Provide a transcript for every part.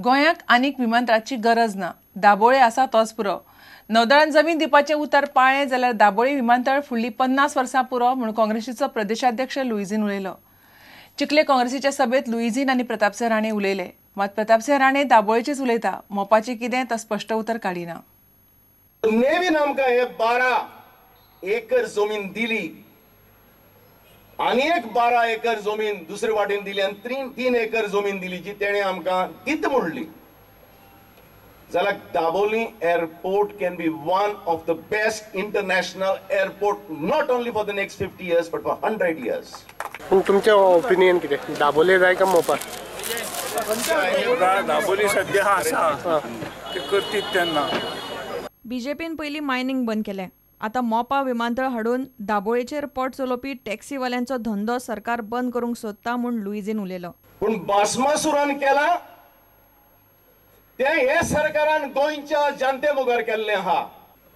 गोंयाक आनीक विमानतळाची गरज ना, दाबोळे आसा तोच पुरो. नौदळान जमीन दिवपाचें उतर पाळ्ळें जाल्यार दाबोळी विमानतळ फुडलीं 50 वर्सां पुरो म्हूण काँग्रेसीचो प्रदेशाध्यक्ष लुईझीन उलयलो. चिखले काँग्रेसीच्या सभेत लुईझीन आनी प्रतापसिंह राणे उलयले. मात प्रतापसिंह राणे दाबोळेचेच उलयता, मोपाचें कितें तो स्पश्ट उतर काडिना. नेवीन आमकां हे 12 एकर जमीन दिली आनी एक 12 एकर जमीन दुसरे वाटेन दिली आनी 3 एकर जमीन दिली जी तेणें आमकां दीत म्हणली जाल्यार Dabolim airport can be one of the best international airport not only for the next 50 years but for 100 years. पूण तुमचें ओपिनियन कितें, दाबोली जाय काय मोपा? दाबोली सद्या आसा ते करतीत तेन्ना. बीजेपीन पयलीं मायनिंग बंद केलें, आतां मोपा विमानतळ हाडून दाबोळेचेर पोट चलोवपी टॅक्सीवाल्यांचो धंदो सरकार बंद करूंक सोदता म्हूण लुईझीन उलयलो. पूण बास्मासुरान केला ते हे सरकारान गोंयच्या जनते मुखार केल्लें आहा.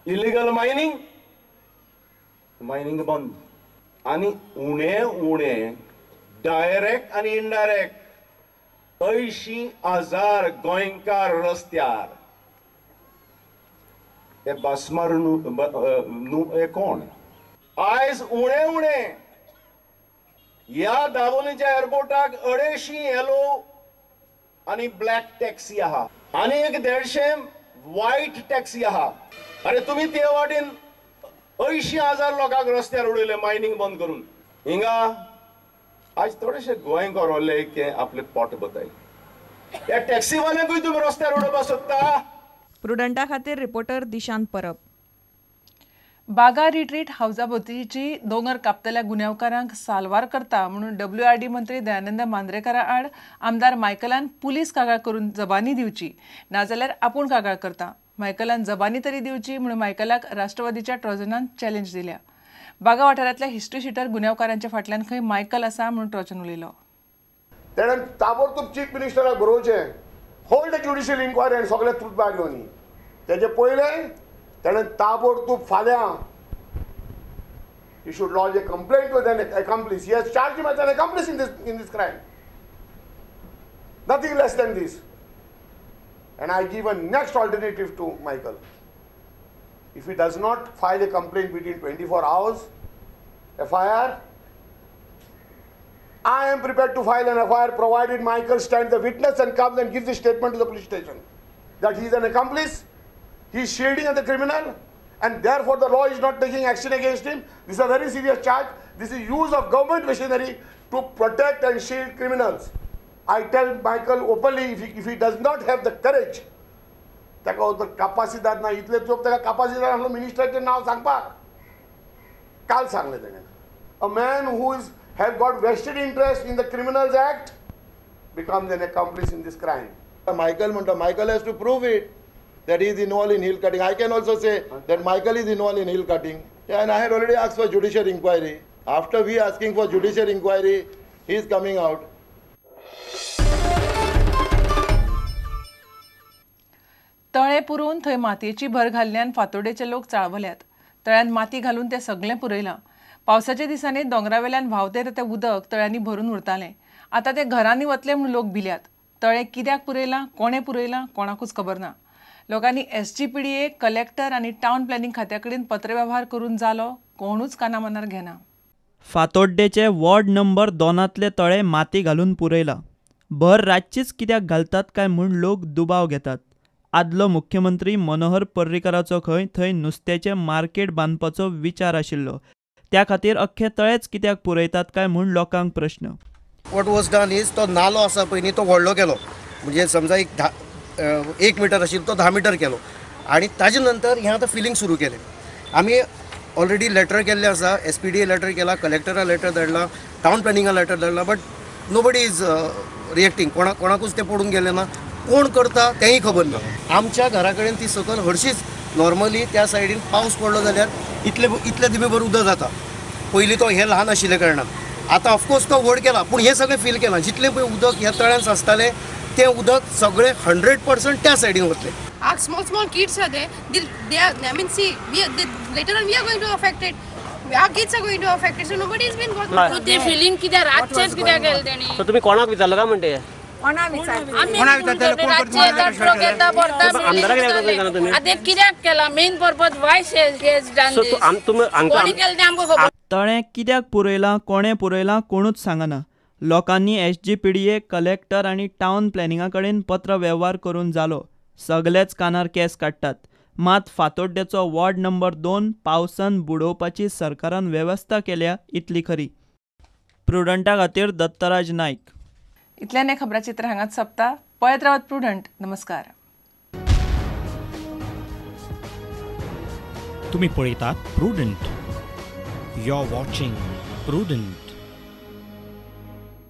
इलिगल मायनिंग, मायनिंग बंद आनी उणे उणे डायरेक्ट आनी इनडायरेक्ट 80,000 गोंयकार रस्त्यार. हे बास्मार हे कोण आयज उणे उणे ह्या दाबोलीच्या एअरपोर्टाक 250 येलो आनी ब्लॅक टॅक्सी आहा आनी एक 150 व्हायट टॅक्सी आहा. अरे तुमी ते वाटेन 80,000 लोकांक रस्त्यार उडयले मायनिंग बंद करून. हिंगा आज थोडेशे गोंयकार उरले की आपले पोट बताय, ह्या टॅक्सीवाल्यांकूय तुमी रस्त्यार उडोवपाक सोदता. प्रुडंटा खातीर रिपोर्टर दिशांत परब. बागा रिट्रीट हावजा भोंवतीची दोंगर कापतल्या गुन्यांवकारांक साल्वार करता म्हणून WRD मंत्री दयानंद मांद्रेकारा आड आमदार मायकलान पुलीस कागाळ करून जबानी दिवची, नाजाल्यार आपूण कागाळ करता. मायकलान जबानी तरी दिवची म्हणून मायकलाक राष्ट्रवादीच्या ट्रोजनान चॅलेंज दिल्या. बागा वाठारांतल्या हिस्ट्री शिटर गुन्यांवकारांच्या फाटल्यान खंय मायकल आसा म्हणून ट्रोजन उलयलो. तेणें ताबडतोब चीफ मिनिस्टराक बरोवचें, होल्ड अ ज्युडिशियल इन्क्वायरी आनी सगळें ट्रूथ भायर येवनी. तेजे पयलें तेणें ताबडतोब फाल्यां he should lodge a complaint with an accomplice. He has charged him as an accomplice in this crime. Nothing less than this. And I give a next alternative to Michael. If he does not file a complaint within 24 hours, FIR, I am prepared to file an FIR provided Michael stands the witness and comes and gives a statement to the police station that he is an accomplice, he is shielding the criminal, and therefore the law is not taking action against him. This is a very serious charge. This is use of government machinery to protect and shield criminals. I tell Michael openly, if he does not have the courage, ताका कापासिदाद ना इतले chop ताका कापासिदाद आसलो मिनिस्टराचें नांव सांगपाक काल सांगलें तेणें. A man who is have got vested interest in the Criminals Act becomes an accomplice in this crime. Michael म्हणटा, Michael has to prove it that he is involved in hill cutting. I can also say that Michael is involved in hill cutting. Yeah, and I had already asked for judicial inquiry. After we asking for judicial inquiry, he is coming out. तळें पुरोवन थंय मातयेची भर घाल्ल्यान फातोडेचे लोक चाळवल्यात. तळ्यान माती घालून तें सगळें पुरयलां. पावसाच्या दिसांनी दोंगरावेल्यान व्हांवतें तें उदक तळ्यांनी भरून उरतालें. आतां तें घरांनी वतलें म्हूण लोक भिल्यात. तळें कित्याक पुरयलां, कोणें पुरयलां, कोणाकूच खबर ना. लोकांनी SGPDA, collector आनी टावन प्लॅनिंग खात्या कडेन पत्रवेव्हार करून जालो, कोणूच काना मनार घेना. फातोड्डेचे वॉर्ड नंबर 2तले तळे माती घालून पुरयला. भर रातचीच कित्याक घालतात काय म्हूण लोक दुबाव घेतात. आदलो मुख्यमंत्री मनोहर पर्रीकाराचो खंय थंय नुस्त्याचें मार्केट बांदपाचो विचार आशिल्लो. त्या खातीर अख्खे तळेच कित्याक पुरयतात काय म्हूण लोकांक प्रश्न. What was done is तो नालो आसा पळय न्ही तो व्हडलो केलो, म्हणजे समजा एक मिटर आशिल्लो तो 10 मिटर केलो आनी ताजे नंतर हें आतां फिलींग सुरू केलें. आमी ऑलरेडी लेटर केल्लें आसा, SPDA letter केला, कलेक्टरा लेटर धाडला, टावन प्लॅनिंगा लेटर धाडला, बट नोबडी is reacting. कोणाकूच तें पडून गेलें ना, कोण करता तेंय खबर ना. आमच्या घरा कडेन ती सकयल हरशीच नॉर्मली त्या सायडीन पावस पडलो जाल्यार इतले इतले दिमीभर उदक जाता. पयलीं तो हें ल्हान आशिल्ल्या कारणान आतां ऑफकोर्स तो व्हड केला, पूण हें सगळें फील केलां. जितलें पळय उदक ह्या तळ्यान साचतालें तें उदक सगळें 100% त्या सायडीन वतलें. Our small small kids are there. They are, I mean, see, later on we are going to affect it. Our kids are going to affect it. So nobody has been got. ते filling कित्याक रातचेच कित्याक केलें तेणी? So तुमी कोणाक विचारलं काय म्हणते? तळें कित्याक पुरयलां, कोणें पुरयलां कोणूच सांगना. लोकांनी SGPDA, collector आनी टावन प्लॅनिंगा कडेन पत्र वेव्हार करून जालो. सगलेच कानार केस काडटात. मात फातोड्डेचो वॉर्ड नंबर 2 पावसान बुडोवपाची सरकारान वेवस्था केल्या इतली खरी. प्रुडंटा खातीर दत्तराज नायक. इतल्यान हें खबराचित्र हांगाच सोंपता. पळयत रावात प्रुडंट. नमस्कार. तुम्ही पळयतात Prudent. You are watching Prudent.